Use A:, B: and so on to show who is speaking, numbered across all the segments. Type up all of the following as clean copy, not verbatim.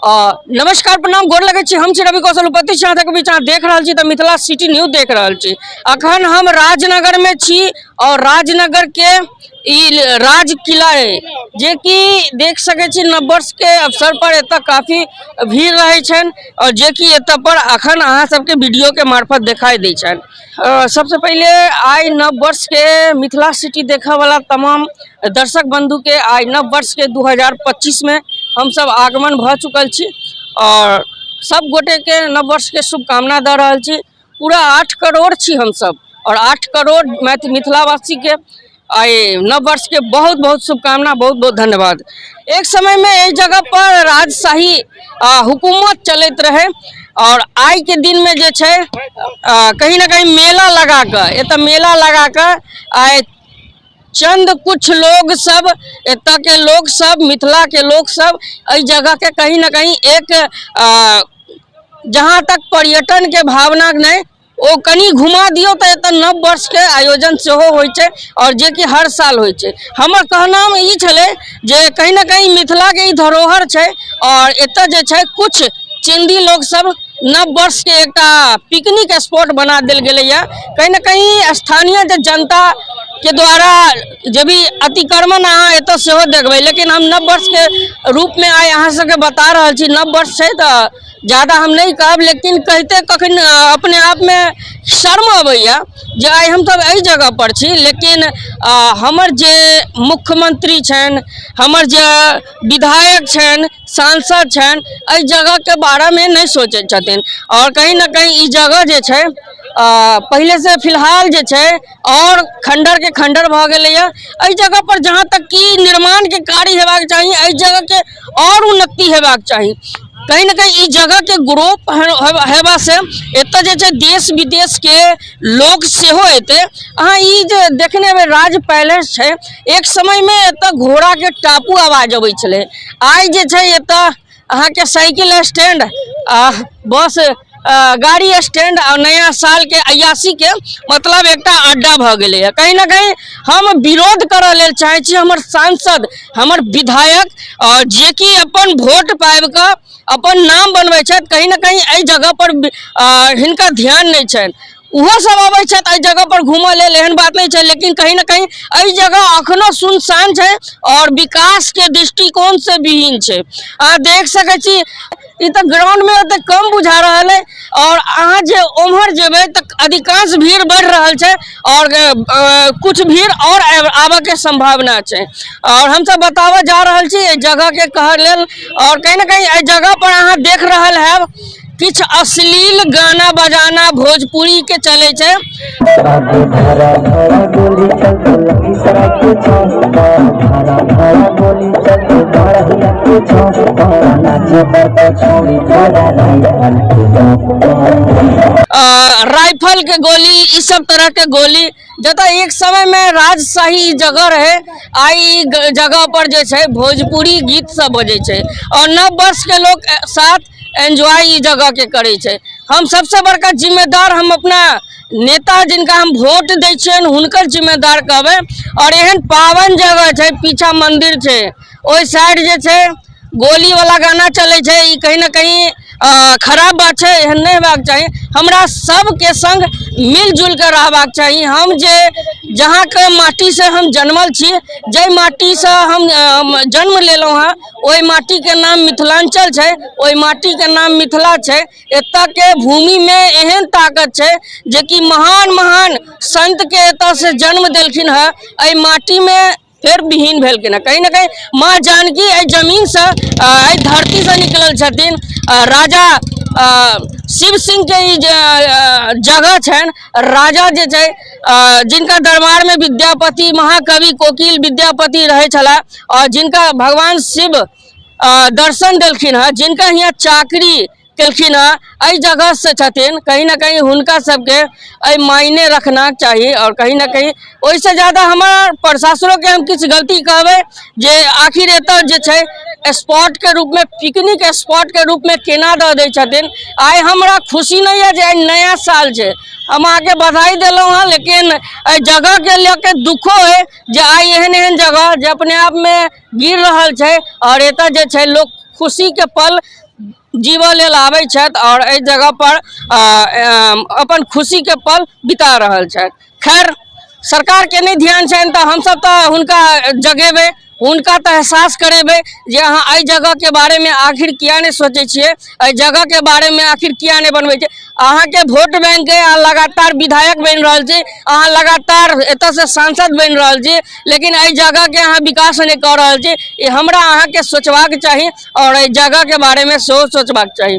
A: नमस्कार, प्रणाम, गोर लगै छी। हम छी रवि कौशल, उपस्थित छी अहाँ बीच। अहाँ देख रहल छी तऽ मिथिला सिटी न्यूज देख रहल छी। अखन हम राजनगर में छी और राजनगर के ई राज किला है, जे कि देख सकै छी नव वर्ष के अवसर पर एतऽ काफी भीड़ रहै छनि और जे कि एतऽ पर अखन अहाँ सबके वीडियो के मार्फत देखाई दै छनि। सबसे पहिले आइ नव वर्ष के मिथिला सिटी देखऽ वाला तमाम दर्शक बंधु के आइ नव वर्ष के 2025 में हमसब आगमन भऽ चुकल छी और सब गोटे के नव वर्ष के शुभकामना दऽ रहल छी। पूरा 8 करोड़ छी हमसब और 8 करोड़ मिथिलावासी के आइ नव वर्ष के बहुत बहुत शुभकामना, बहुत बहुत धन्यवाद। एक समय में एहि जगह पर राजशाही हुकूमत चलैत रहे और आइ के दिन में जे छै, कहीं ना कहीं मेला लगा कऽ, एतऽ मेला लगा कऽ आइ चंद कुछ लोग सब, एतऽ के लोग सब, मिथिला के लोग सब एहि जगह के कहीं ना कहीं एक जहाँ तक पर्यटन के भावना नहि, ओ कनि घुमा दियौ तऽ एतऽ नव वर्ष के आयोजन सेहो होइ छै और जे कि हर साल होइ छै। हमर कहनाम ई छलै जे कहीं ना कहीं मिथिला के ई धरोहर छै और एतऽ जे छै कुछ चिन्दी लोग सब नव वर्ष के एकटा पिकनिक स्पॉट बना देल गेलैया। कहीं ना कहीं स्थानीय जे जनता के द्वारा जे भी अतिक्रमण अहाँ एतऽ सेहो देखबै, लेकिन हम नव वर्ष के रूप में आइ अहाँ सबके बता रहल छी। नव वर्ष छै तऽ ज्यादा हम नहि कहब, लेकिन कहिते कखन अपने आप में शर्म अबैया जे आइ हमसब एहि जगह पर छी, लेकिन हमर जे मुख्यमंत्री छनि, हमर जे विधायक छनि, सांसद छनि, एहि जगह के बारे में नहि सोचै छथिन और कहीं ना कहीं ई जगह जे छै पहिले से फिलहाल जे छै और खंडर के खंडर भऽ गेलैया। एहि जगह पर जहाँ तक कि निर्माण के कार्य हेबाक चाही, एहि जगह के और उन्नति हेबाक चाही। कहीं ना कहीं ई जगह के ग्रोथ हेबा से एतऽ जे छै देश विदेश के लोग सेहो एतै। अहाँ ई जे देखने हेबै राज पैलेस छै, एक समय में एतऽ घोड़ा के टापू आवाज अबै छलै। आइ जे छै एतऽ अहाँके साइकिल स्टैंड आ बस गाड़ी स्टैंड आ नया साल के अयासी के मतलब एकटा अड्डा भऽ गेलैया। कहीं ना कहीं हम विरोध करऽ लेल चाहै छी हमर सांसद, हमर विधायक और जे कि अपन वोट पाबि कऽ अपन नाम बनबै छथि, कहीं ना कहीं एहि जगह पर हिनका ध्यान नहि छनि। ओहो सब अबै छथि एहि जगह पर घूमऽ लेल, एहन बात नहि छै, लेकिन कहीं ना कहीं एहि जगह अखनो सुनसान छै और विकास के दृष्टिकोण से विहीन छै। अहाँ देख सकै छी ई तऽ ग्राउंड में ओते कम बुझा रहल है और अहाँ जे उम्हर जेबै तऽ अधिकांश भीड़ बढ़ि रहल छै और कुछ भीड़ और आबऽ के संभावना छै। और हमसब बताबऽ जा रहल छी एहि जगह के कहऽ लेल और कहीं ना कहीं एहि जगह पर अहाँ देख रहल हैब किछु अश्लील गाना बजाना भोजपुरी के चलै छै।
B: धरा धरा गोली चलतो लखीसराय के चौक, धरा धरा गोली चलतो बड़हिया के चौक, नाचे पर छौड़ी तोरा राइफल के नोक।
A: राइफल के गोली, ई सब तरह के गोली। जतऽ एक समय में राजशाही जगह रहे, आइ ई जगह पर जे छै भोजपुरी गीत सब बजै छै और नव वर्ष के लोग साथ एंजॉय ई जगह के करै छै। हम सबसे बड़का जिम्मेदार हम अपना नेता जिनका हम वोट दै छियनि हुनकर जिम्मेदार कहबै। और एहन पावन जगह छै, पीछा मंदिर छै, ओहि साइड जे छै गोली वाला गाना चलै छै, ई कहीं ना कहीं खराब बात छै, एहन नहि हेबाक चाही। हमरा सबके संग मिलजुल के रहबाक चाही। हम जे जहाँ के माटी से हम जन्मल छी, जाहि माटी से हम जन्म लेलहुँ हँ, ओहि माटी के नाम मिथिलांचल छै, ओहि माटी के नाम मिथिला छै। एतऽ के भूमि में एहन ताकत छै जे कि महान महान संत के एतऽ से जन्म देलखिन हँ, एहि माटी में फेर विहीन भेलखिन हँ। कहीं ना कहीं माँ जानकी एहि जमीन से, एहि धरती से निकलल छथिन। राजा शिव सिंह के ई जगह छनि, राजा जे छै जिनका दरबार में विद्यापति महाकवि कोकिल विद्यापति रहै छलाह और जिनका भगवान शिव दर्शन देलखिन हँ, जिनका हियाँ चाकरी केलखिन हँ, एहि जगह से छथिन। कहीं ना कहीं हुनका सबके एहि मायने रखना चाही और कहीं ना कहीं ओहिसँ ज्यादा हमर प्रशासनोके हम किछु गलती कहबै जे आखिर एतऽ जे छै स्पॉट के रूप में, पिकनिक स्पॉट के रूप में केना दऽ दै छथिन। आइ हमरा खुशी नहि यऽ जे आइ नया साल छै, हम अहाँके बधाई देलहुँ हँ, लेकिन एहि जगहके लऽ के दुखो अइ जे आइ एहन एहन जगह जे अपने आपमे गिर रहल छै और एतऽ जे छै लोक खुशीके पल जीवऽ लेल आबै छथि आओर एहि जगह पर अपन खुशीके पल बिता रहल छथि। खैर, सरकारके नहि ध्यान छनि तऽ हमसब तऽ हुनका जगेबै, हुनका तऽ एहसास करेबै जे अहाँ एहि जगहके बारेमे आखिर किया नहि सोचै छियै, एहि जगहके बारेमे आखिर किया नहि बनबै छियै। अहाँके वोट बैंक अइ, अहाँ लगातार विधायक बनि रहल छी, अहाँ लगातार एतऽसँ सांसद बनि रहल छी, लेकिन एहि जगहके अहाँ विकास नहि कऽ रहल छी। ई हमरा अहाँके सोचबाक चाही आओर एहि जगहके बारेमे सेहो सोचबाक चाही।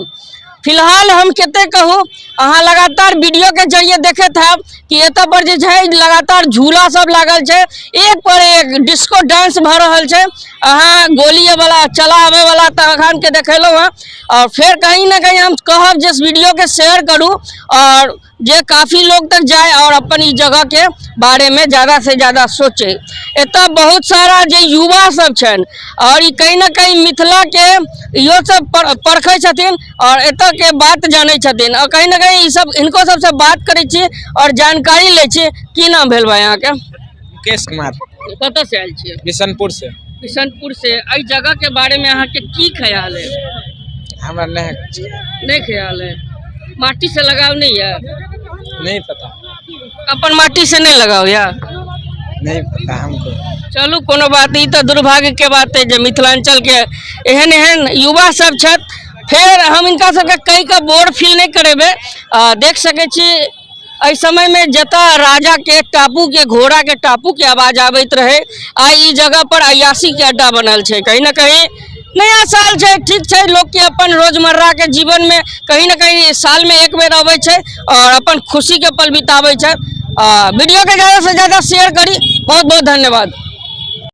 A: फिलहाल हम कते कहू, अहाँ लगातार वीडियो के जरिए देखैत हैब कि एतऽ पर जे छै लगातार झूला सब लागल छै, एक पर एक डिस्को डांस भऽ रहल छै। अहाँ गोली वाला चलाबै वाला तऽ अखन के देखेलहुँ हँ। और फेर कहीं ना कहीं हम कहब जे वीडियो के शेयर करू और जे काफी लोग तक जाए और अपन ई जगह के बारे में ज़्यादा से ज़्यादा सोचे। एतऽ बहुत सारा जे युवा सब छनि और ई कहीं ना कहीं मिथिला के इहो सब परखै छथिन और एतऽ के बात जानै छथिन और कहीं ना कहीं ई सब हिनको सबसँ बात करै छी और जानकारी लै छी। की नाम भेल भाई अहाँके?
C: मुकेश कुमार।
A: कतऽ से आयल छियै?
C: बिशनपुर से।
A: बिशनपुर से। एहि जगह के बारे में अहाँके की ख्याल है?
C: हमरा नहीं
A: नहीं ख्याल है। माटी से लगाव नहीं है?
C: नहीं पता।
A: अपन माटी से नहीं लगाव यार?
C: नहीं पता हमको।
A: चलू कोनो बात नहीं, तऽ दुर्भाग्य के बात है जे मिथिलांचल के एहन एहन युवा सब छथि। फेर हम हिनका सबके कहि कऽ बोर फील नहि करेबै। देख सकै छी एहि समय में जतऽ राजा के टापू के घोड़ा के टापू के आवाज आबैत रहे, आइ ई जगह पर अय्यासी के अड्डा बनल छै। कहीं ना कहीं नया साल छै, ठीक छै, लोक के अपन रोजमर्रा के जीवन में कहीं ना कहीं साल में एक बेर अबै छै और अपन खुशी के पल बिताबै छै। वीडियो के ज़्यादा से ज़्यादा शेयर करी। बहुत बहुत धन्यवाद।